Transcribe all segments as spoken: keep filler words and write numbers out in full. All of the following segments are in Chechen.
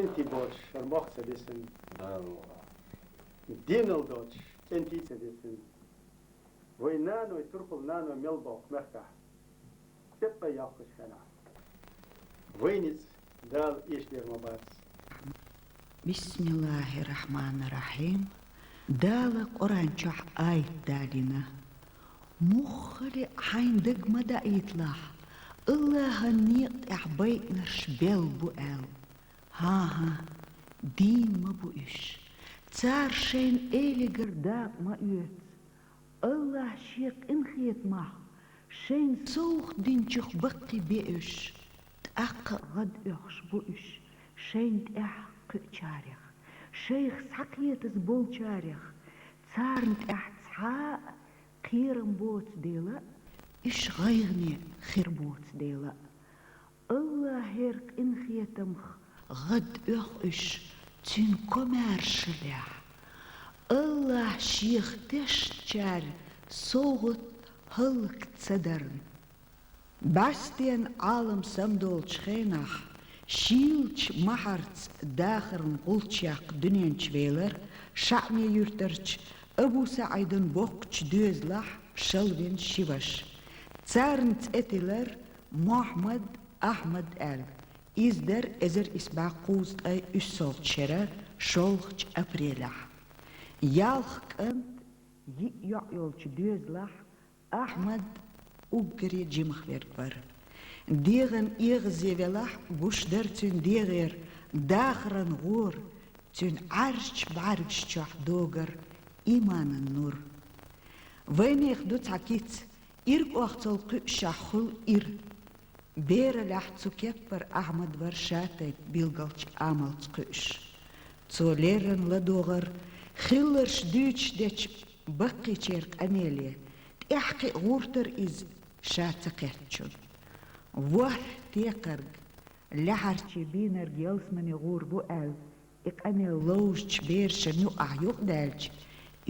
КӀентий боацаш шоай мохк ца бисина. Дала мукъ лахь. Денал доацаш кӀентий ца дисина. Вай наной, турпал наной мел болх мехкахь. Теппа ялхкаш хенахь. Вайница Дала эшдер ма бац. Бисмиллахир-рахманир-рахим. Дала Къуръан чохь аят далийна: «Муххале а хьайн дага ма даийталахь, Аллахьан некъа тӀехь байинарш белла бу», — аьлла. ХӀан-хӀа, дийна ма бу уьш. Цара шайна элигара дакъа ма оьцу. Аллахь Шен къинхетамах шайна совгӀат динчух баккхий бе уьш. ТӀаккха а гӀадоьхуш бу уьш шайна тӀехь кхуьучарех, шайх схьакхетаза болчарех. Царна тӀехь цхьа а кхерам боцу дела а, уьш гӀайгӀане хир боцу дела а. Аллахьера къинхетамах гӀадоьху уьш Цуьнан комаьршаллехь, Аллахь Шех тешначаьрга совгӀат хӀаллак ца дарна. БӀаьстенан Ӏалам самадолчу хенахь, шийлачу махьарца дахаран гӀулч яккха дуьнен чу велара ШаӀме-Юьртарчу Абу-СаӀидан боккхачу доьзалехь Шалвин ши ваша. Царна цӀе тиллира Мохьмад, Ахьмад аьлла. Иза дара эзар исс бӀе кхузткъе уьссалгӀачу шеран шолгӀачу апрелехь. Ялх кӀант, йиъ йоӀ йолчу доьзалехь Ахьмад уггаре жимах верг вара. ДегӀан эгӀазе велахь а, гуш дара цуьнан дегӀера дахаран гӀора, цуьнан Ӏаьржачу бӀаьргаш чохь догара иманан нур. Вайнех ду цхьа кица, ира кӀохцал кхуьушшехь хуьлу ира. Бераллехь цу кеппара Ахьмад вара ша-тайпа билгалчу амалца кхуьуш. Цо леррина ладогӀара хилларш дуьйцуш дечу баккхийчеран къамеле, тӀаьхьа кхин а гӀуртара иза ша ца кхеттачунна. ВорхӀ текхарг лаьхьарчий бийнарг ялсамане гӀур бу аьлла, и къамел ловзучу берашна юкъахь юкъадаьлча,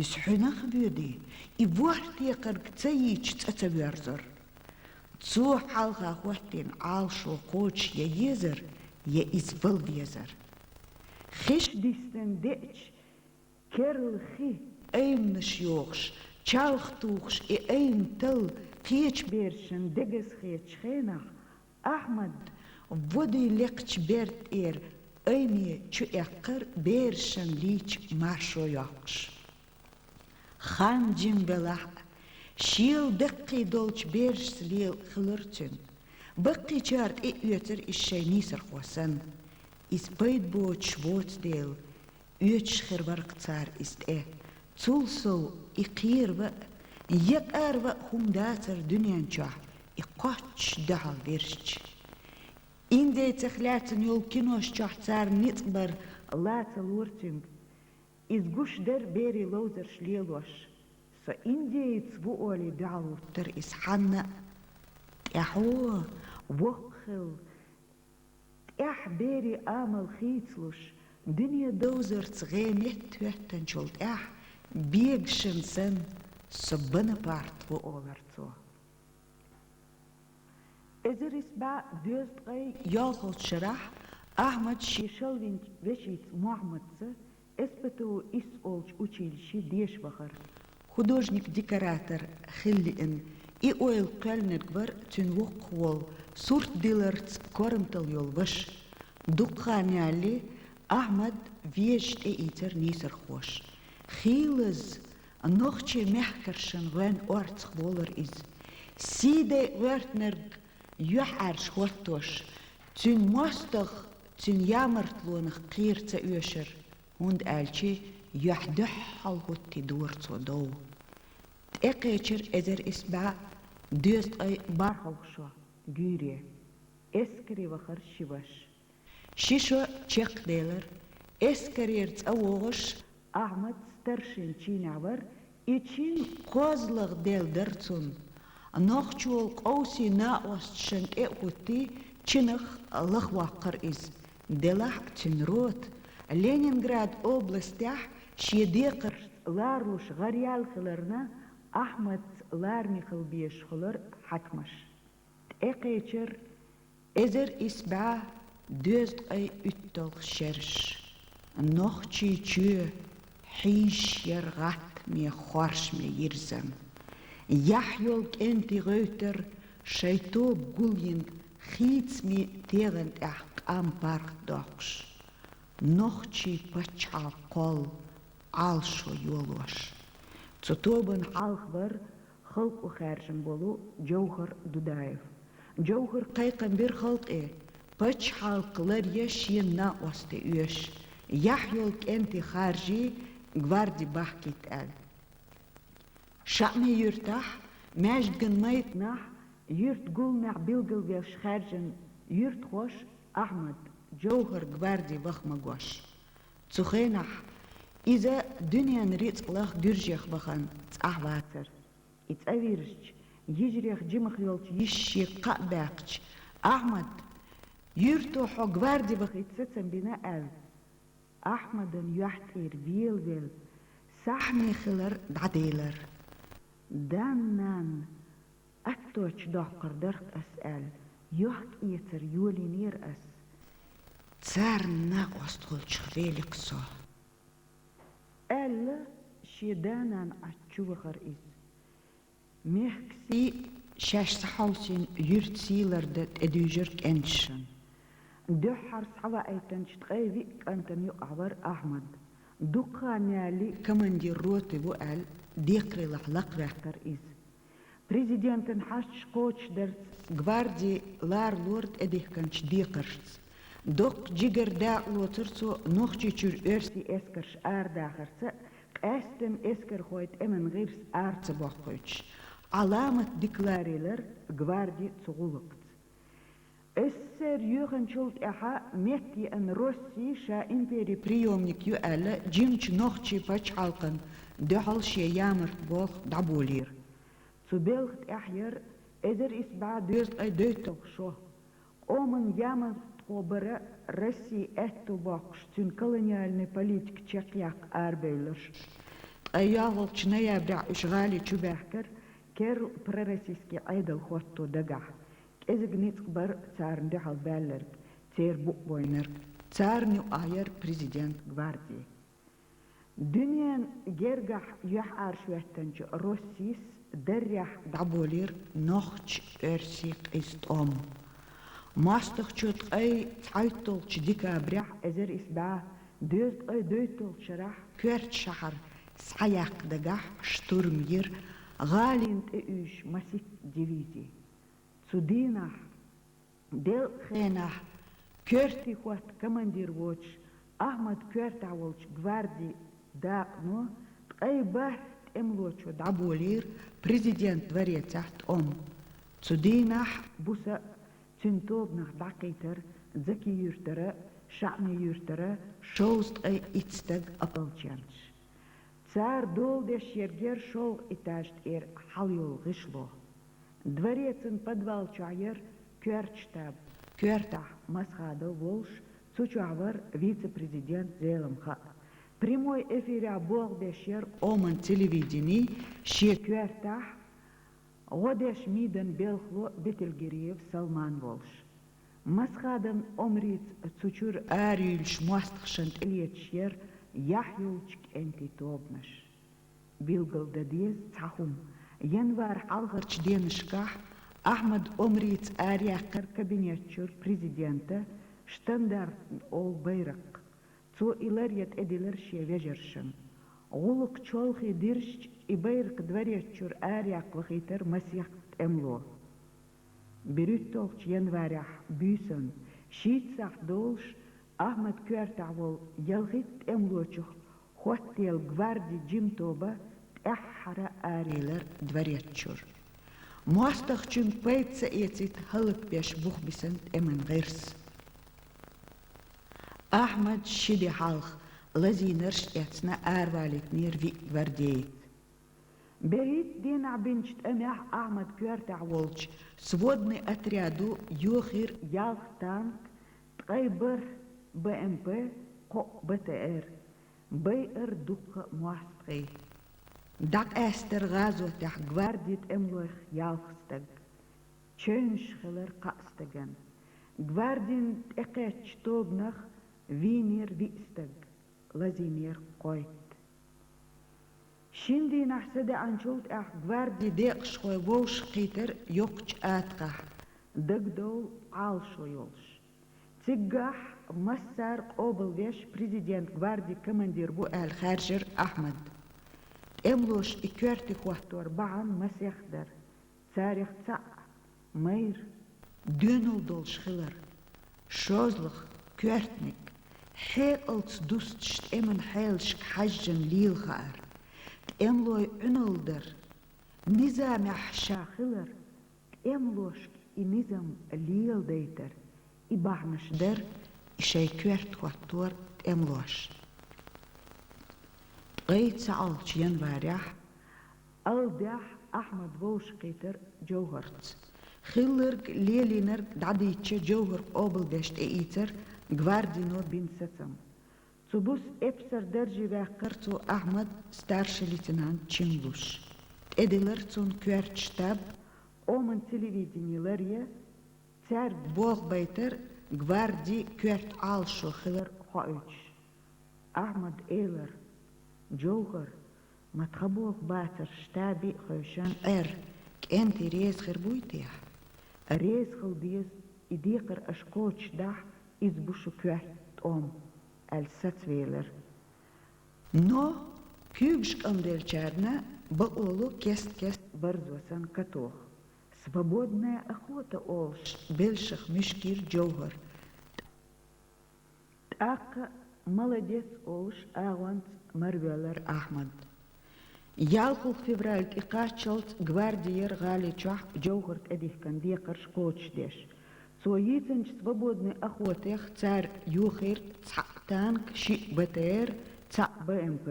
иза хьуьнах а боьдий, и ворхӀ текхарг ца йийча цӀа ца воьрзура. Цо хьалха хӀоттийна Ӏалашо кхочуш я езара, я иза вала везара. Хиш дистина деача керла хи, айманаш йохуш, чалх тухуш и айна талла кхечу берашна дегаза хетачу хенахь, Ахьмад водий лекхачу берда тӀера айме чу эккхара берашна лийча маршо йоккхуш. Хан жима велахь а, шел даккхий долчу берашца лела хилира цуьнан. Баккхийчара тӀе а оьцура иза шайн нийсархо санна. Иза пайда боцуш воцу дела, оьцуш хир вара-кх цара иза тӀе. Цул сов и кхерава а, якъарва а хӀума дацара дуьнен чохь, и кхоччуш дуьхьал вирзича. Индейцех лаьцна йолу кинош чохь царна ницкъ бар ла ца лора цуьнга. Иза гуш дара берийн ловзарш лелош. Со индеец ву олий дуьхьал вуттара иза хьанна а. ТӀаьхьо, воккха хилла, тӀаьхьа берийн амал хийцалуш, дуьне довзарца гӀе метта хӀоьттинчул тӀаьхьа бегашна санна, со Бонапарт ву олара цо. Эзар исс бӀе доьзткъе ялхолчу шарахь Ахьмад шен шалвинчу вешица Мохьмадца Эспатово исс олучу училище деша вахара. Художник-декоратор хила лиъна, и ойла кхоьллинарг вара цуьнан воккхах волу, сурт диларца корамтал йолу ваша. Дукха хан ялале, Ахьмад вежарий тӀеийцара нийсархоша. Хийлазза, нохчийн мехкаршна гӀоьнна орцах волара иза. Сий дайа гӀоьртинарг юьхьӀаьржа хӀоттош, цуьнан мостагӀа цуьнан ямартлонах кхера ца оьшура, хӀунда аьлча юьхь дуьххьал хӀоттий дора цо дов. ТӀекхечира эзар исс бӀе доьзткъе бархӀалгӀа шо, гуьйре. Эскаре вахара ши ваша. Ши шо чекхделара. Эскарера цӀа вогӀуш, Ахьмад старшин чинехь вара, и чин кхозлагӀа делла дара цунна. Нохчо къовсий накъосташна тӀе а хӀуттий, чинах лахвоккхура иза. Делахь а цуьнан рота Ленинград областехь шен декхаршца ларалуш гӀараяьлла хиларна, Ахьмадца лараме хила безаш хуьлура хьаькамаш. ТӀекхечира эзар исс бӀе Дезткъе уьтталгӀа шераш. Нохчий чоь хьийзаш яр гӀатта ме, хорша ме йирзан. Яхь йолу кӀентий гӀевттар шайн тоба гулйина хийца ме, тегӀан тӀехь къам паргӀатдоккхуш. Нохчий пачхьалкх кхолла Ӏалашо йолош. Цу тобанна хьалха вара халкъо хаьржина волу Джовхар Дудаев. Джовхара кхайкхам бира халкъе, пачхьалкх ларъеш, шен накъостий оьшу, яхь йолу кӀентий харжий гварди бахкийта аьлла. ШаӀми-Юьртахь, маьждиган майданахь, юьртан гуламехь билгалвеш хаьржина юьртахоша Ахьмад, Джовхар гварди ваха магош. Цу хенахь иза дуьненан рицкъ лаха Гуьржех вахана цӀахь вацара. И цӀа вирзича, йижарех жимах йолчу йиша шега кхаъ баьккхича: «Ахьмад, юьрто хьо гварди вахийта сацам бина», — аьлла. Ахьмадан юьхь тӀера велавелла, сахьме хилар дӀаделира. Дан-нанна атточу доккхур дарх ас аьлла, йохк-эцар йолийнера ас. Царна накъост хуьлучух велира со, — аьлла, шен да-нана Ӏачу чу вахара иза. Мехкан сий шаьш схьахьовсийна юьртан сий лардан тӀедуьйжура кӀенташна. Дуьххьара схьаваийтинчу ткъе виъ кӀантана юкъахь вара Ахьмад. Дукха хан ялале командир роты ву аьлла, декхарийлахь лакхаваьккхира иза. Президентан хьашташ кхочушдарца, гварди ларалора тӀедихкинчу декхаршца. Доккха жигара дакъа лоцура цо Нохчийчуьра оьрсийн эскарш арадахарца, къаьсттина эскархойн тӀеман гӀирс ара ца боккхуьйтуш. Ӏаламат дика ларийра гварди цу гӀуллакхца. С С С Р йоьхначул тӀаьхьа меттаеана Россия ша империн приёмник ю аьлла, жимачу нохчийн пачхьалкхана дуьхьал шен ямарта болх дӀаболийра. Цу белхан тӀехь яра эзар исс бӀе дезткъе дейтталгӀа шо. Къоман ямартхо бара Россин аьтто боккхуш, цуьнан колониальный политика чекхъяккха арабевлларш. Ткъе ялхалгӀачу ноябрехь уьш гӀали чу баьхкира керла пророссийски Ӏедал хӀотто дагахь. КӀезиг ницкъ бара царна дуьхьал баьлларг, церан букъ бойнарг. Царна юкъахь яра президент гварди. Дуьненан гергахь юьхьӀаьржа хӀоьттинчу Россис даррехь дӀаболийра нохч-оьрсийн къиза тӀом. МостагӀчо ткъе цхьайтталгӀачу декабрехь эзар исс бӀе дезткъе дейтталгӀачу шарахь коьртачу шахьар схьаяккха дагахь штурм йира гӀалина тӀеуьйжуш масийтта дивизи. Цу дийнахь, делкъан хенахь, коьртийн хӀоттан командир воцуш, Ахьмадан коьртехь волчу гвардин дакъано ткъе бархӀ тӀемалочо дӀаболийра президентан дворецехь тӀом. Цу дийнахь буса а, цуьнан тобанах дӀакхийтира Закий-Юьртара, ШаӀми-Юьртара шовзткъе итт стаг ополченцаш. Цара дола деш ерг яра шолгӀа этаж тӀера хьала йолу гӀишло. Дворецан подвал чохь яра коьртачу штаб, коьртахь Масхадов волуш, цу чохь вара вице-президент Зеламха а. Прямой эфирехь болх беш яра къоман телевидени, шен коьртахь гӀо деш мийдан белхало Бетелгириев Салман волуш. Масхадовн омрица цу чуьра араюьйлуш мостагӀашна тӀелеташ яра яхь йолчу кӀентийн тобанаш. Билгал дан деза цхьа хӀума: январь хьалхарчу денашкахь Ахьмадан омрица араяьккхира кабинет чуьра президентан «Штандарт» олу байракх. Цо и ларъян тӀедиллира шен вежаршна. ГӀуллакх чолхе дирзича, и байракх дворец чуьра араяккха вахийтира масех тӀемало. БерхӀитталгӀачу январехь буьйсанна, шийтта сахьт долуш, Ахьмадан коьртехь волу ялхитта тӀемалочух хӀоттаелла гвардин жима тоба тӀаьххьара араелира дворец чуьра. МостагӀчуьнга пайда ца эцийта хӀаллакбеш бух бисина тӀеман гӀирс. Ахьмад ши де хьалха лазийнарш а эцна аравалийтинера виъ гвардеец. БерхӀитта дийнахь бинчу тӀамехь Ахьмадан коьртехь волчу сводный отрядо йохийра ялх танк, ткъе бархӀ Б М П, кхоъ Б Т Р, байъара дуккха а мостагӀий. ДӀакъаьстара гӀазотехь гвардин тӀемалойх ялх стаг. Чевнаш хилира кхаа стагана. Гвардин тӀекхаьчча тобанах вийнар виъ стаг, лазийнар кхойтта. Шин дийнахьа садаьӀначул тӀаьхьа гвардин декъашхой вовшахкхийтар йоккхача атагӀахь, дагадовла Ӏалашо йолуш. Циггахь массара къобалвеш президент гвардин командир ву аьлла хаьржира Ахьмад. ТӀемалоша и коьрте хӀоттор бахьана масех дара. Царех цхьаъ майра доьналла долуш хилар. ШозлагӀа коьртаниг, хьекъалца дусташ тӀеман хьелашка хьаьжжина лела хаьара. ТӀемалой Ӏуьналла дара. Низамехь ша хилар, тӀемалошка и низам леладайтар, и бахьанаш дара и шайн коьрта хӀоттор тӀемалоша. Ткъе цхьаъалгӀачу январехь Алдехь Ахьмад вовшахкхийтар Джовхарца. Хилларг, лелийнарг дӀадийцича, Джовхар къобалбеш тӀеийцар гвардино бина сацам. Цу буса эпсар дарже ваьккхира цо Ахьмад старший лейтенант чин луш. ТӀедиллира цунна коьрта штаб, къоман телевидени ларъян, цаьрга болх байтар гвардин коьрта Ӏалашо хилар хоуьйтуш. Ахьмада элира: «Джовхар, ма тхан болх бацар штабе а хевшина Ӏер, кӀентий реза хир буй техьа? Реза хила деза, и декхар аша кхочушдахь, иза бу шун коьрта тӀом», — аьлла сацавелира. Но куьйгаш кӀамделлачарна бакъолу кест-кеста барзо санна катоха. «Свободная охота» олуш белшах муьшкийра Джовхар. ТӀаккха «молодец» олуш агӀонца маравоьллира Ахьмад. ЯлхолгӀа февраль тӀекхаччалц гварди яра гӀали чохь Джовхар тӀедихкина декхарш кхочушдеш. Цо йийцинчу «свободной охотех» цара йохийра цхьаъ танк, шиъ БТР, цхьаъ БМП.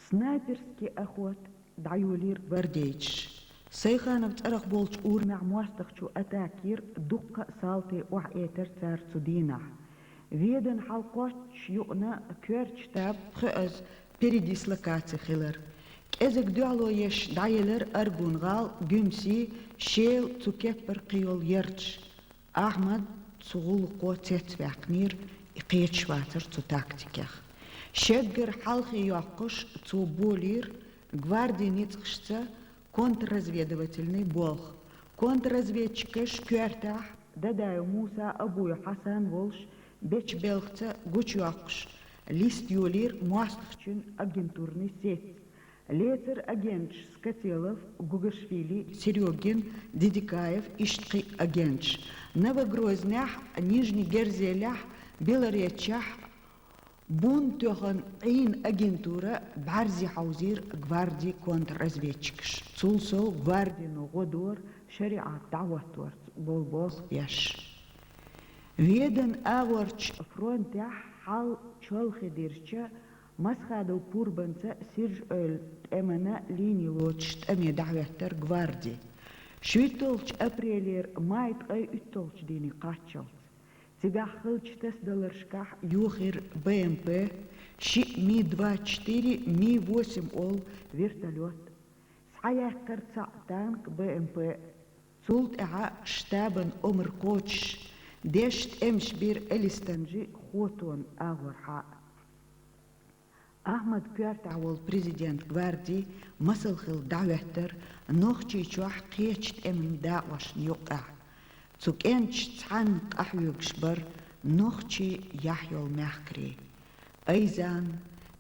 Снайперский охота дӀайолийра гвардейцаша. Сайханов цӀарах болчу урамехь мостагӀчо атака йира, дуккха а салти охьаэтара цара цу дийнахь. Веданан хьал кхоччуш юкъана коьрта штаб, пхоьаза передислокаци хилар. КӀезиг дуьхьало еш дӀаелира Аргун-гӀала, Гуьмси, Шела, цу кеппара кхийолу ярташ. Ахьмад цу гӀуллакхо цецваьккхинера, и кхеташ вацара цу тактикех. Шеггара хьалхе йоккхуш, цо болийра гвардин ницкъашца контрразведывательный болх. Контрразведчикаш коьртехь Дадаев Муса, Абуев Хьасан волуш, бечу белхаца гучуйоккхуш, листа йолийра мостагӀчун агентурный сеть. Лецира агенташ Скотелов, Гугашвили, Серёгин, Дидикаев, иштта кхин а агенташ. Новогрознехь, Нижний Герзелехь, Белореччехь бун тоьхна Ӏийна агентура бӀаьрзе хьовзийра гвардин контрразведчикаш. Цул сов гвардино гӀо дора шариӀат дӀахӀоттарца болу болх беш. Веданан агӀорчу фронтехь хьал чолхе дирзича, Масхадов Пурбанца Сирж-Эвла тӀемана лини лоцуш тӀаме дӀахӀоьттира гварди. ШуьйтталгӀачу апрелера май ткъе уьтталгӀачу дийне кхаччалц. Цигахь хиллачу тасадаларшкахь йохийра БМП, шиъ Ми двадцать четыре, Ми восемь олу вертолёт. Схьаяьккхира цхьаъ танк, БМП. Цул тӀаьхьа штабан омра кхочуш, дешна тӀемаш бира Элистанжи, Хотонан агӀорхьа а. Ахьмадан коьртехь волу президент гварди масал хилла дӀахӀоьттира Нохчийчохь кхечу тӀеман дакъошна юккъехь. Цу кӀенташца цхьаьна къахьоьгуш бара нохчийн яхь йолу мехкарий: Айзан,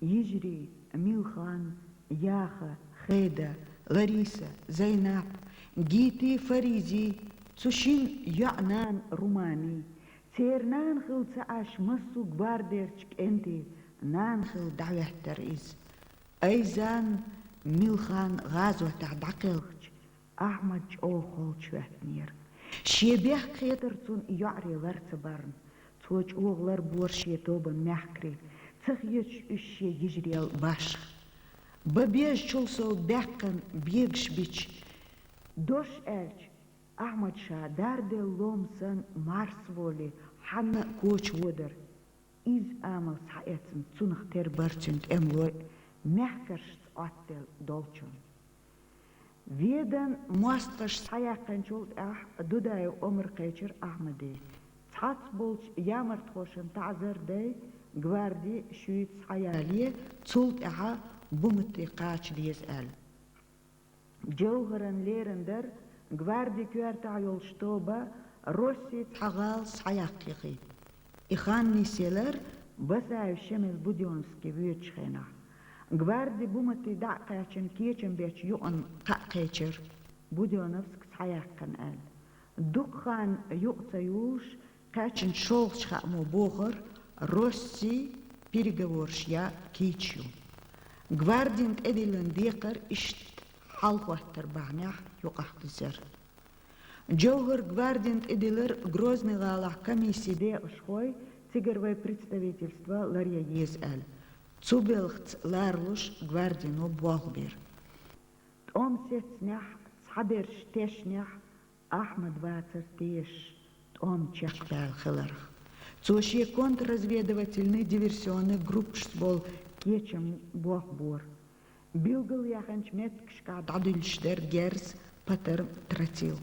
Йижри, Милхан, Яха, Хеда, Лариса, Зайнап, Гити, Фаризи, цу шина йоӀ-нана Румани. Церан нана хилла ца Ӏаш массо а гвардерчу кӀентийн нана хилла дӀахӀоьттира иза. Айзан, Милхан гӀазотехь дӀакхелхича, Ахьмад чӀогӀа холчахӀоьттинера. Шен бехк хетара цунна и йоӀарий лар ца барна. Цо чӀогӀа лар бора шен тобанан мехкарий, ца хеташ уьш шен йижарел башха. Бан безачул сов баьккхина бегаш бича, дош аьлча, Ахьмад ша дарделла лом санна марсволий хьанна а коча водара. Иза амал схьаэцна цунах тера бара цуьнан тӀемалой а, мехкаршца Ӏоттаделла долчунна. Веданан мостагӀаша схьаяьккхинчул тӀаьхьа Дудаев Омара кхечира Ахьмаде. Цхьацца болчу ямартхошна таӀзар дай, гварди шуьйца схьаяле, цул тӀаьхьа Бумате кхача деза аьлла. Джовхаран лерина дара гварди коьртахь йолчу тоба Россин цхьа гӀала схьаяккха яхийта. И хан нисъелира Басаев Шемал Будённовский воьдучу хенахь. Гварди Бумате дӀа а кхаьчна, кечам бечу юкъана кхаъ кхечира, Будённовский схьаяьккхина аьлла. Дукха хан юкъа ца юлуш, кхаьчначу шолгӀачу хаамо бохура, Росси переговораш ян кийча ю. Гвардин тӀедиллина декхар иштта хьалахӀоттар бахьанехь юкъахь дисира. Джовхар гвардин тӀедиллар Грозный гӀалахь комиссин декъашхой, цигара вай представительство ларъян еза аьлла. Цу белхаца ларалуш гвардино болх бира. ТӀом сецнехь, цхьаберш тешнехь, Ахьмад вацара тешаш, тӀом чекхбаьлла хиларх. Цо шен контрразведывательный диверсионный группашца болу кечам болх бора. Билгалъяьхначу меттигашкахь дӀадуьллуш дара герз, патарм, тротил.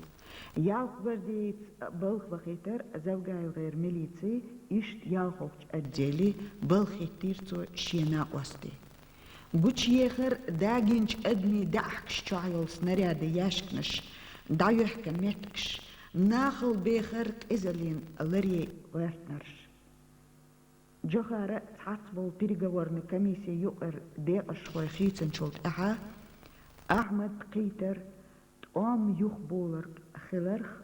Ялх гвардейца балха вахийтира ЗавгаевгӀеран милици, иштта ялхолгӀачу отделе балха хӀиттийра цо шен накъостий. Гучуехара дагийначу адамийн даьӀахкаш чохь йолу снарядийн яьшканаш, дӀайоьхкина меттигаш, нахала бехара къизаллин ларъян гӀоьртинарш. Джовхара цхьацца болу переговорный комиссин юкъара декъашхой хийцинчул тӀаьхьа Ахьмад кхийтира тӀом юхаболург хиларх,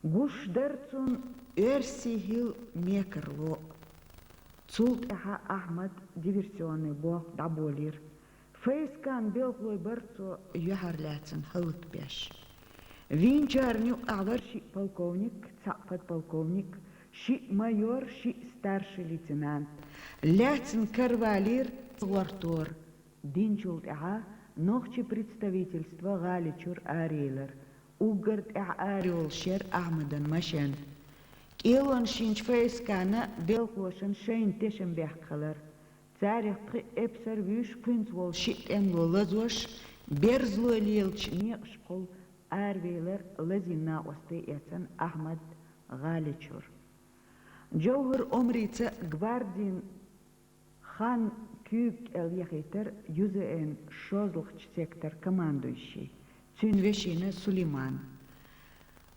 гуш дара цунна оьрсийн хӀилла мекарло. Цул тӀаьхьа Ахьмада диверсионный болх дӀаболийра. ФСК-н белхалой бара цо юьхьарлаьцна хӀаллакбеш. Вийначарна юкъахь вара шиъ полковник, цхьаъ подполковник, шиъ майор, шиъ старший лейтенант. Лаьцна каравалийра гӀортор. Динчул тӀаьхьа нохчийн представительство гӀали чуьра араелира. Уггар тӀаьхьа арайолуш яра Ахьмадан машен. КӀелонаш йинчу ФСК-на белхалошна шайна тешам бехк хилира. Царах пхи эпсар вуьйш, кхуьнца волу шиъ тӀемало лазош, берзалой лелачу некъашкахула аравелира лазийна накъостий эцна Ахьмад гӀали чуьра. Джовхар Омрица гвардин хан куьйга кӀел яхийтира ю зэ эн шозлагӀчу секторан командующий, цуьнан вешина Сулейман.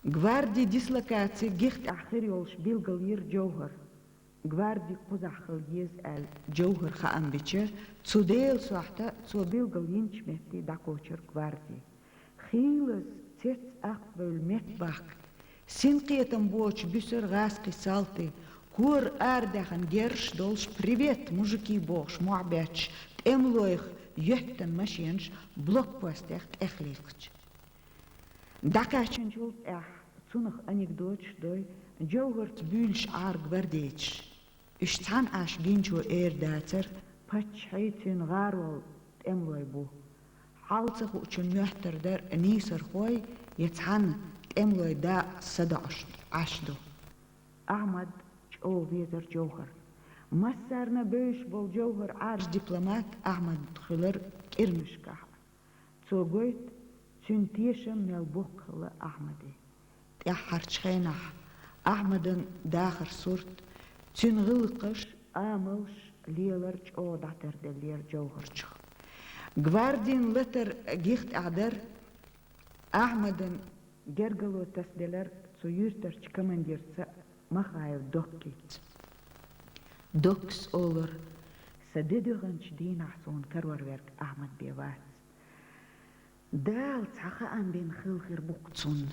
Гвардин дислокаци гихтӀехь хир йолуш билгалйира Джовхара. Гварди кхузахь хила еза аьлла Джовхарна хаам бича, цу Делан сохьта цо билгалйинчу метте дӀакхочура гварди. Хийлаза цец акхбевлла метта бахка, синкхетам боцуш буьсура гӀазкхийн салтий, кора арадаьхна герзаш долуш «Привет, мужики!» бохуш мохь бетташ тӀемалойх йоьттина машенаш блокпостех тӀехлийхча. ДӀакхаьчначул тӀаьхьа цунах анекдоташ дой Джовхарца буьйлуш Ӏара гвардейцаш. Уьш цхьана Ӏаш гинчо эр дацара, паччахьий, цуьнан гӀарол тӀемалой бу. Хьал ца хуучун моьттур дара нийсархой я цхьана тӀемалой дакъа садоӀуш Ӏаш ду. Ахьмад чӀогӀа везара Джовхар. Массарна бевзаш болу Джовхар Ӏараш дипломат Ахьмад хилар кӀирмашкахь. Цо гойту цуьнан тешам мел боккха хилла Ахьмаде. ТӀаьххьарчу хенахь Ахьмадан дахаран сурт, цуьнан гӀиллакхаш, амалш лелар чӀогӀа дӀатарделлера Джовхарчух. Гвардин латар гихтӀехь дара, Ахьмадан гергало тасаделира цу юьртарчу командирца Махаев Доккица. Доккис олура: «Сан де доьгӀначу дийнахь суна карор верг Ахьмад бен вац. Дала цхьа хаам бина хилла хир бу-кх цунна»,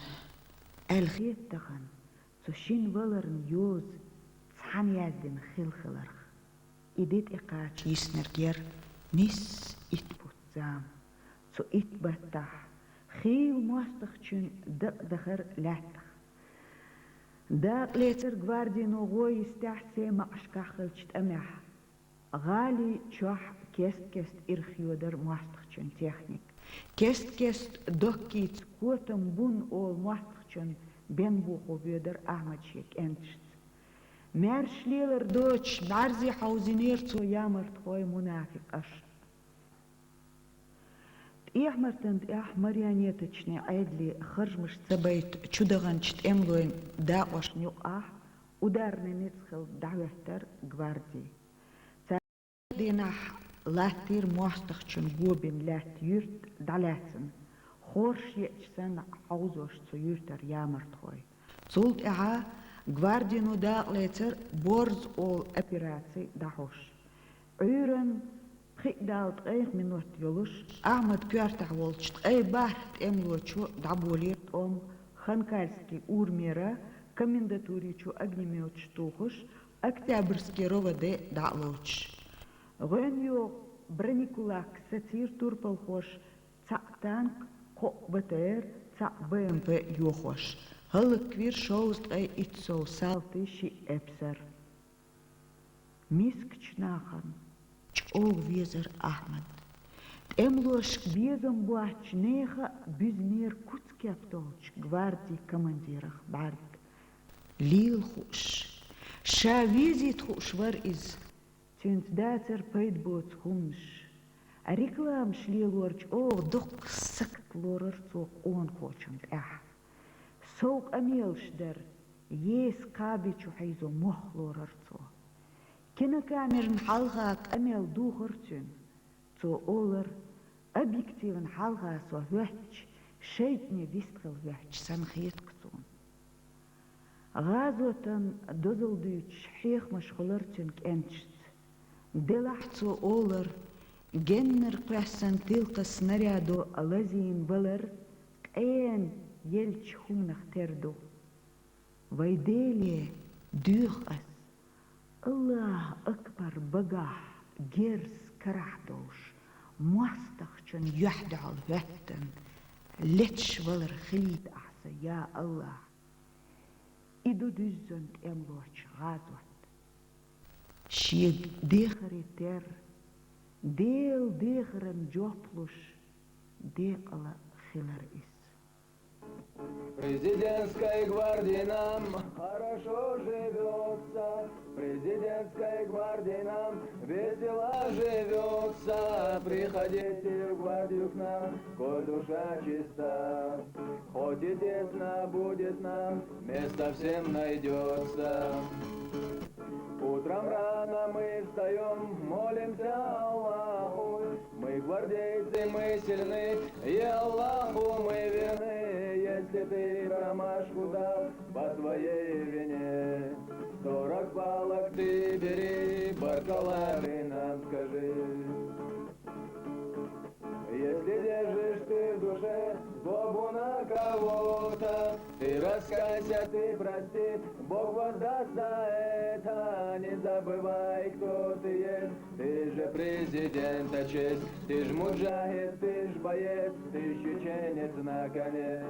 аьлла хета тахана, цу шина валарна йоза цхьаьна яздина хилла хиларх. И де тӀекхача йиснарг яра нисса итт бутт зама. Цу итт баттахь хийла мостагӀчун дакъа дахара лаьттах. Дакъа лецира гвардино гӀо йистехь Семакъашкахь хиллачу тӀамехь. ГӀали чохь кест-кест ирх йодара мостагӀчун техника. Кест-кест Доккица «Котам бун» олу мостагӀчун бен бухо воьдара Ахьмад шен кӀенташца. Маьрша лелар доцуш, бӀаьрзе хьовзийнера цо ямартхой, мунафикъаш. Эхь-Мартан тӀехь марионеточный Ӏедале харжамаш ца байта чудаханчу тӀемалойн дакъошна юкъахь ударный ницкъ хилла дӀахӀоьттира гварди. Цара дийнахь латтийра мостагӀчун го бина лаьтта юьрт дӀалаьцна, хорша еача санна хьовзош цу юьртара ямартхой. Цул тӀаьхьа гвардино дакъалецира Борз олу операци дӀахьош. Ӏуьйранна пхиъ дала ткъайх минот йолуш, Ахьмад коьртахь волчу ткъе бархӀ тӀемалочо дӀаболийра тӀом Ханкальский урамера, комендатури чу огнемёташ тухуш, Октябрьский РОВД дӀа а лоцуш. ГӀоьнна йогӀу бронекулак сацийра турпалхоша, цхьаъ танк, кхоъ БТР, цхьаъ БМП йохош. ХӀаллаквира шовзткъе итт сов салти, шиъ эпсар. Мискачу нахана чӀогӀа везара Ахьмад. ТӀемалошка безам боцчу нехан а буьзинера куц кеп долчу гвардин командирах бӀаьрг. Лела хууш, ша везийта хууш вара иза. Цуьнца дацара пайда боцу хӀуманаш. Рекламаш лелор чӀогӀа дуккха сакат лорара цо къонахочун тӀехь. Сов къамелаш дара, еса кхаби чу хьийзо мох лорара цо. Кинокамеран хьалха къамел духара цуьнан. Цо олар: «Объективан хьалха со хӀоьттича, шайтӀане вистхила хӀоьттича санна хета-кх суна». ГӀазотан дозалла дуьйцуш хьехамаш хуьлура цуьнан кӀенташца. Делахь цо олар: «Геннара кхоьссина тилкха снарядо лазийна валар къена еллачу хӀуманах тера ду». Вай Деле доьху ас, Аллаху акбар багахь герз карахь долуш, мостагӀчун юьхь дуьхьал хӀоьттина леташ валар хилийта ахь сан, я Аллах! И ду дуьззина тӀемалочу гӀазот. Шега дехаре терра, Делан дехаран жоп луш, декъала хилар иза. Президентской гвардии нам хорошо живётся, президентской гвардии нам весело живётся. Приходите в гвардию к нам, коль душа чиста. Хоть и тесно будет нам, место всем найдётся. Утром рано мы встаём, молимся Аллаху. Мы гвардейцы, мы сильны, и Аллаху мы верны. Если ты промашку дал по своей вине, сорок палок ты бери, баркалла ты нам скажи. Если держишь ты в душе злобу на кого-то, ты раскайся, ты прости, Бог воздаст за это. Не забывай, кто ты есть, ты же президента честь, ты ж муджахид, ты ж боец, ты ж чеченец, наконец.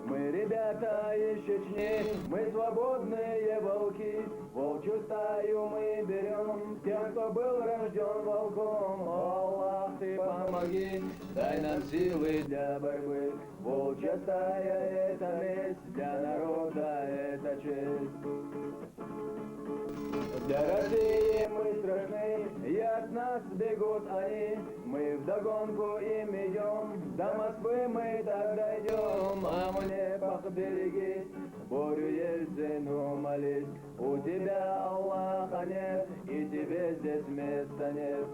Мы ребята из Чечни, мы свободные волки. Волчью стаю мы берём тех, кто был рождён волком. О, Аллах, ты помоги, дай нам силы для борьбы. Волчья стая — это месть, для народа это честь. Для России мы страшны, и от нас бегут они. Мы вдогонку им идём, до Москвы мы так дойдём. Амунепах, берегись, Борю Ельцину молись. У тебя Аллаха нет, и тебе здесь места нет.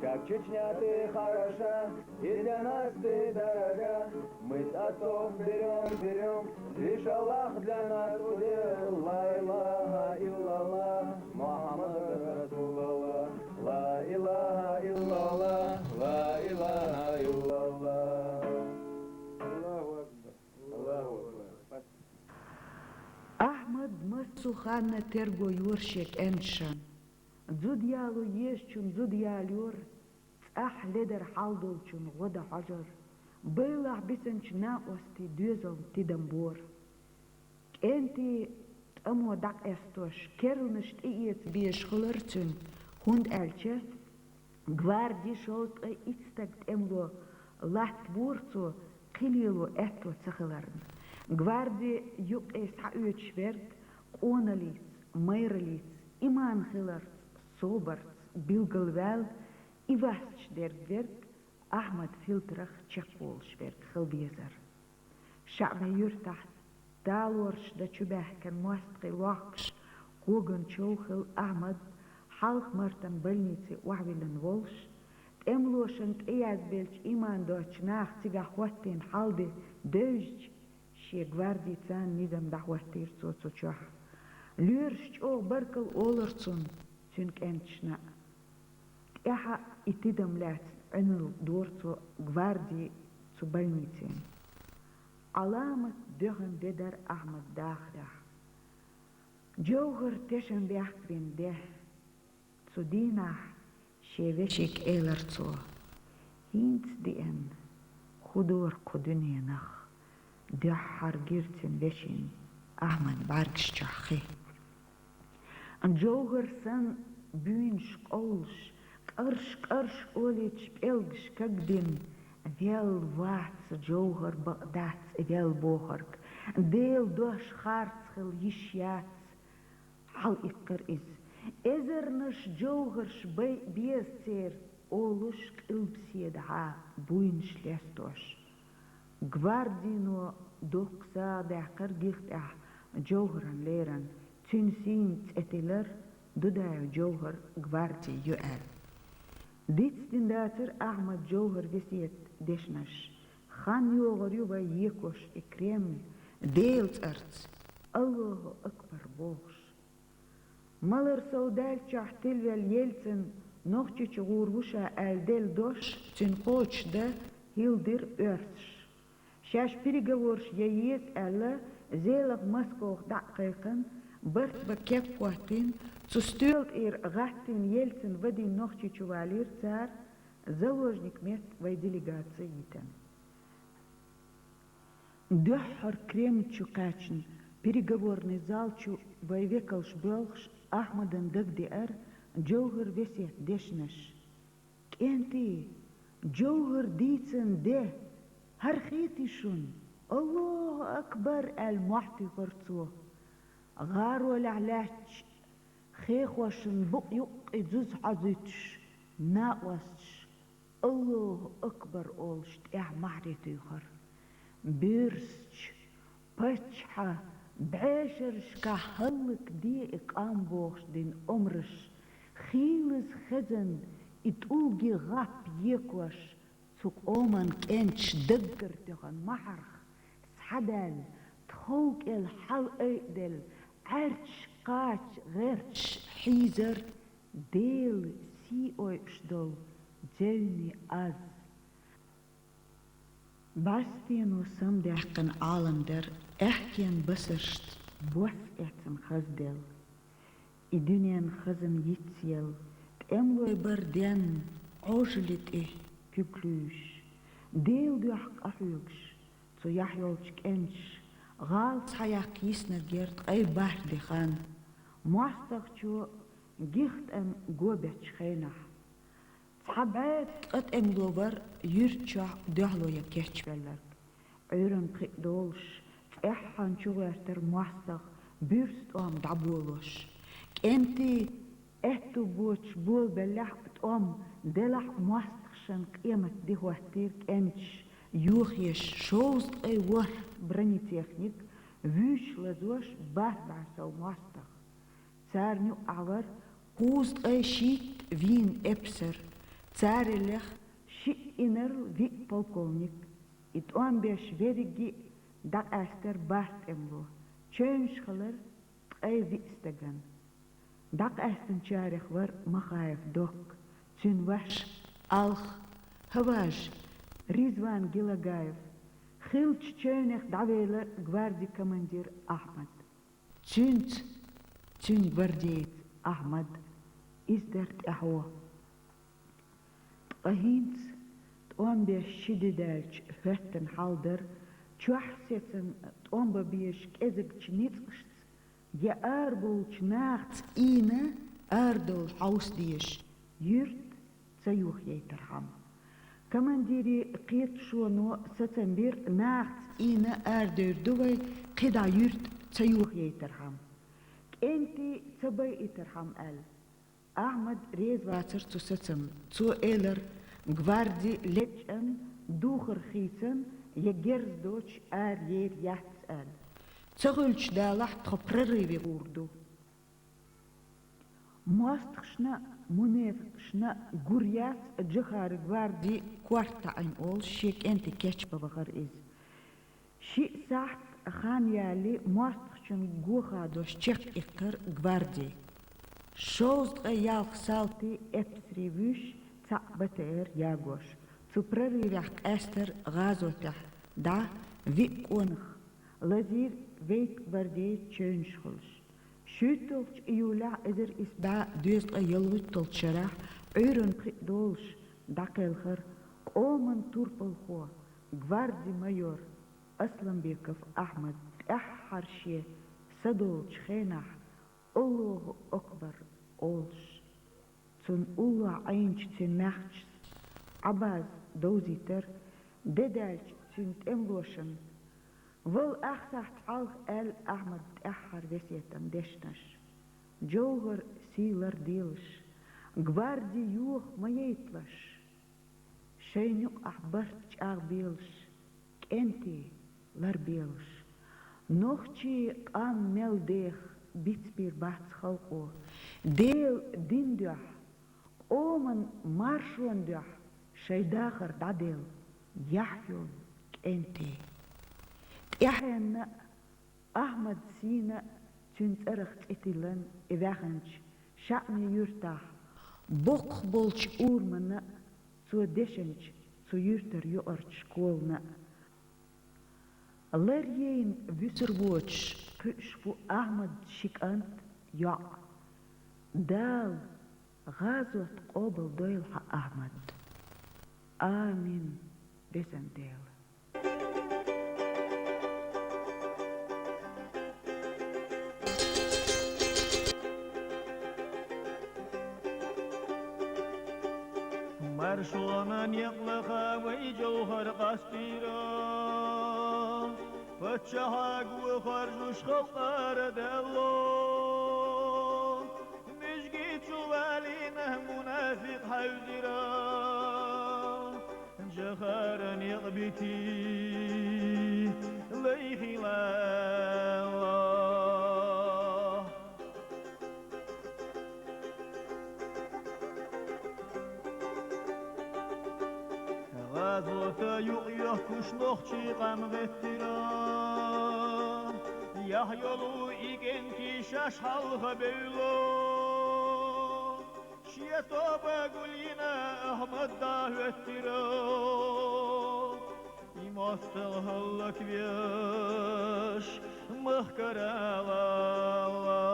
Как Чечня ты хороша, и для нас ты дорога. Мы с отцов берём, берём, лишь Аллах для нас удел. Ла илаха иллаллах, Мухаммад Расулаллах. Ла илаха иллаллах, ла илаха иллаллах. Аллаху акбар. Ахьмад массо а ханна терго йора шен кӀенташна. Зуда яло езачун зуда ялайора, цӀахь ледара хьал долчун гӀо дан хьожар, байлахь бисинчу накъостийн доьзална тидам бора. КӀентий тӀамо дӀакъестош, керланаш тӀеэца безаш хилар цуьнан, хӀунда аьлча гварди шовзткъе итт стаг тӀемало латтабора цо, кхин лело аьтто ца хиларна. Гварди юккъе схьаоьцуш верг къоналлица, майраллица, иман хиларца, собарца билгалваьлла, и васташ дерг верг Ахьмад фильтрах чекхволуш верг хила безара. ШаӀбан-Юьртахь талораш дан чубаьхкина мостагӀий лохкуш, коган чов хилла Ахьмад, хьалха-мартан больнице охьавиллина волуш, тӀемалошна тӀеязбеллачу иман доцучу наха цигахь хӀоттийна хьал де девзича, шен гвардийца низам дӀахӀоттийра цо цу чохь. Лоьраш чӀогӀа баркалла олура цунна, цуьнан кӀенташна а. ТӀаьхьа и тидам лаьцна Ӏуьналла дора цо гварди цу больницина. Ӏаламат доьхна де дара Ахьмадан дахарехь. Джовхар тешнабехк бина де. Цу дийнахь шен вешига элира цо: «ХӀинца деана, хӀун дора кху дуьненах, дуьххьара гирцина вешин Ахьмадан бӀаьргаш чохь хи». Джовхар санна буьйнаш къовлуш, къарш-къарш олийча пӀелгаш кагдина, велла вац Джовхар, бакъ дац и велла бохург, Делан дош харц хила йиш яц. Хьалаиккхира иза. Эзарнаш Джовхарш байа беза церан, олуш къилбаседа хьа буйнаш лестош. Гвардино дуккха сагӀа даьккхира гихтӀехь Джовхаран леррина, цуьнан сийна цӀе тиллира, Дудаев Джовхар гварди ю аьлла. Дицдина дацара Ахьмадан Джовхаран весет дешнаш. Хан йогӀур ю вай екош и Кремль Делан цӀарца, Аллаху акбар бохуш. Малар сов даьллачохь тилвелла Ельцина Нохчийчу гӀур ву ша аьлла делла дош, цуьнан кхочушдан хӀилла дира оьрсаша. Шаьш переговораш ян еза аьлла, Зелах Москох дӀа а кхайкхина, барт бан кеп хӀоттийна, цу стоьла тӀера гӀаттийна Ельцин вадийна Нохчийчу валийра цара, заложник метта вай делегаци йитина. Дуьххьара Кремль чу кхаьчна, переговорный зал чу вай векалш боьлхуш, Ахьмадан дагадеара Джовхаран весет дешнаш. «КӀентий, Джовхаран дийцина де, хӀара хетий шуна?» «Аллаху акбар!» — аьлла, мохь туьйхира цо. ГӀаролехь лаьттачу хехошна букъ юккъе зуза хьозуьйтуш, накъосташа «Аллаху акбар» олуш, тӀехь маьхьарий туьйхира. Буьрсачу паччахьан бӀешерашкахь хӀаллакде и къам бохуш дина омраш, хийлаза хезна и тӀулгийн гӀап екош, цу къоман кӀенташ даггара тоьхна маьхьарх, схьадаьлла, тхов кӀел хьалаайаделла, Ӏаьрташ кхача гӀерташ хьийзара Делан сий ойуш долу девнийн аз. БӀаьстено самадаьккхина Ӏалам дара, аьхкенан басаршца бос эцна хазделла. И дуьненан хазна йицъелла, тӀемалой бара денна, Ӏожаллин тӀе куьг луьйш, Делан дуьхьа къахьоьгуш, цу яхь йолчу кӀенташа гӀала схьаяккха йиснарг яра ткъе бархӀ де хан, мостагӀчо гихтӀам го бечу хенахь. Цхьа бӀе ткъа тӀемало вара юьрта чохь дуьхьало ян кечвелларг. Ӏуьйранна пхиъ долуш, цӀеххьана чугӀертара мостагӀа буьрса тӀом дӀаболош. КӀентий аьтту боцуш болабеллехь а, тӀом делахь а, мостагӀашна къематди хӀоттийра кӀенташа, йохаеш шовзткъе ворхӀ бронетехник, вуьйш лазош бархӀ бӀе сов мостагӀа. Царна юкъахь вара кхузткъе шийтта вийна эпсар, цараллех шиъ инарла виъ полковник. И тӀом беш верриге а дӀакъаьстара бархӀ тӀемало, чевнаш хилар ткъе виъ стагана. ДӀакъаьстинчарех вара Махаев Докка, цуьнан ваьш Алх, хӀаваж Ризван Гелагаев, хиллачу чевнех дӀавелира гварди командир Ахьмад. Цуьнца, цуьнан гвардейца Ахьмад, иза дара тӀаьхьо. Ткъа хӀинца, тӀом беш ши де даьлча, хӀоьттина хьал дара, чохь сецна тӀом бан безачу кӀезигчу ницкъашца я арабовлучу нахаца ийна, арадовла хьовса дезаш, юьрта ца йохаяйтархьама. Командирийн кхеташоно сацам бира, нахаца ийна арадевр ду вай, кхидӀа юьрта ца йохаяйтархьама, кӀентий ца байийтархьама аьлла. Ахьмад реза вацара цу сацамна. Цо элира: Гварди лечкъан, духар хийцан, я герз доцуш ара ер яц аьлла. Ца хуьлуш далахь, тхо прорыве гӀур ду. МостагӀашна а, мунепикъашна а гур яц Джохара гварди корта таӀийна олуш, шен кӀентий кечбан вахара иза. Шиъ сахьт хан ялале, мостагӀчун го хадош чекх иккхира гварди. Шовзткъе ялх салти эпсаре вуьйш, цхьаъ БТР ягош. Цу прорывехь къаьстира гӀазотехь дӀа виъ къонах, лазийра вейт гвардейн чевнаш хуьлуш. ШуьйтталгӀачу июлехь, эзар исс бӀе дезткъе ялхитталгӀачу шарахь, Ӏуьйранна пхиъ долуш, дӀакхелхира къоман турпалхо, гварди майор Асламбеков Ахьмад тӀаьххьара шен са долчу хенахь, «Аллаху акбар» олуш. Цунна уллохь Ӏийначу цуьнан маьхчас Ӏаббас довзийтира, де даьлча цуьнан тӀемалошна: «Вала ахсахьт хьалха», — аьлла Ахьмадан тӀаьххьара весетан дешнаш. Джовхар сий ларделаш, гварди йоха ма яйталаш. Шайна юкъахь барт чӀагӀбелаш, кӀентий ларбелаш. Нохчийн къам мел деха бицбийр бац халкъо. Делан дин дуьхьа, къоман маршонан дуьхьа шайн дахар дӀаделла, яхь йолу кӀентий. ТӀаьхьенна а, Ахьмадан сийна а цуьнан цӀарах цӀе тиллина и ваьхначу ШаӀми-Юьртахь, боккхах болчу урамна а, цо дешначу цу юьртара юкъарчу школана а. Лар яйна вуьсур воцуш, кхуьуш ву Ахьмадан ши кӀант, йоӀ. Дала гӀазот къобалдойла хьан, Ахьмад. Амин, везан Дела. Маршонан некъ лаха вай Джовхар къастийра, паччахьа го харжуш халкъара даьлла. Муьжгий чу валийна мунафикъ хьаьвзира, Джохара некъ битий лайхилла. ГӀазота юкъ йохкуш нохчийн къам гӀеттира, яхь йолу и кӀентий шаьш хьалха бевлла. Шен тоба гулйина Ахьмад дӀахӀоьттира, и мостагӀ хӀаллаквеш махкара лалла.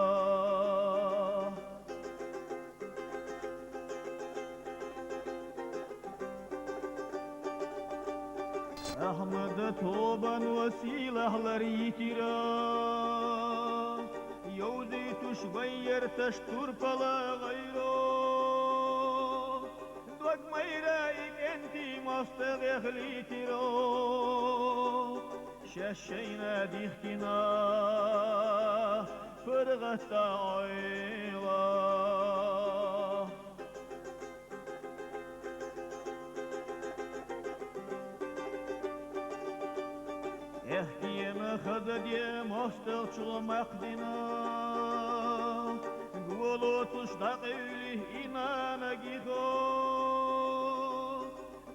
Ахьмада тобано сийлахь лар йитира, йовзуьйтуш вайн ярташ турпала гӀайро. Дог майра и кӀентий мостагӀех лийтира, шаьш шайна дихкина паргӀатта Ӏойла. Аьхкенан хаза де мостагӀчо мах дина, го лоцуш дӀакъевли и нана гихо.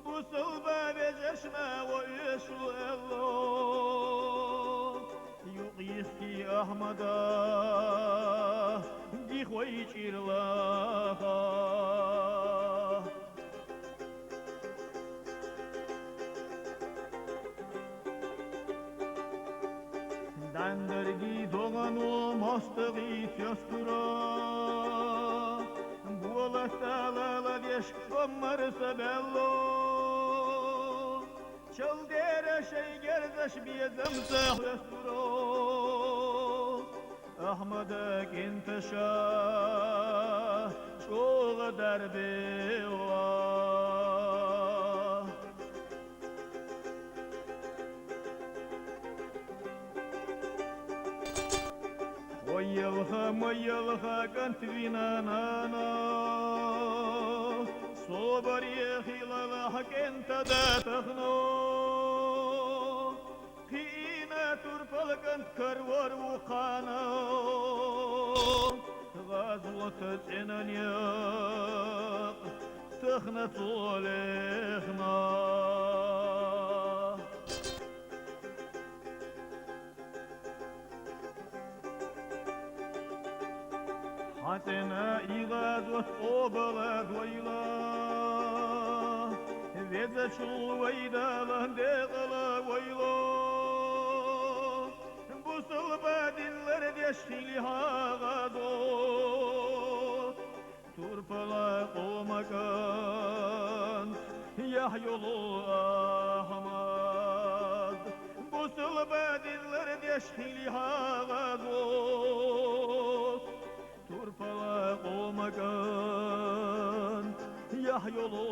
Бусалба вежаршна ван оьшу аьлла, юкъ йихкий Ахьмада гихой чӀир лаха. ДӀандерригий догӀано мостагӀий цоьстура, болатта лала деш гоммара са баьлла. Чалдера шайн герзаш безамца хьоьстура, Ахьмада кӀенташа чӀогӀа дарбелла. Хьо елха, ма елха, кӀант вина нана, собаре хилал ХӀакъинта да тахно, кхиийна турпала кӀант карвар ву кхана, гъазота цӀена некъ тахна цо лехна. ХӀанз цӀена и гъазот къобала дойла, везачул вай Дала декъала войла. Бусалба дин лардеш хили хьа гъазот, турпала къома кӀант яхь йолу Ахьмад. Бусалба дин лардеш хили хьа гъазот, турпала къома кӀант яхь йолу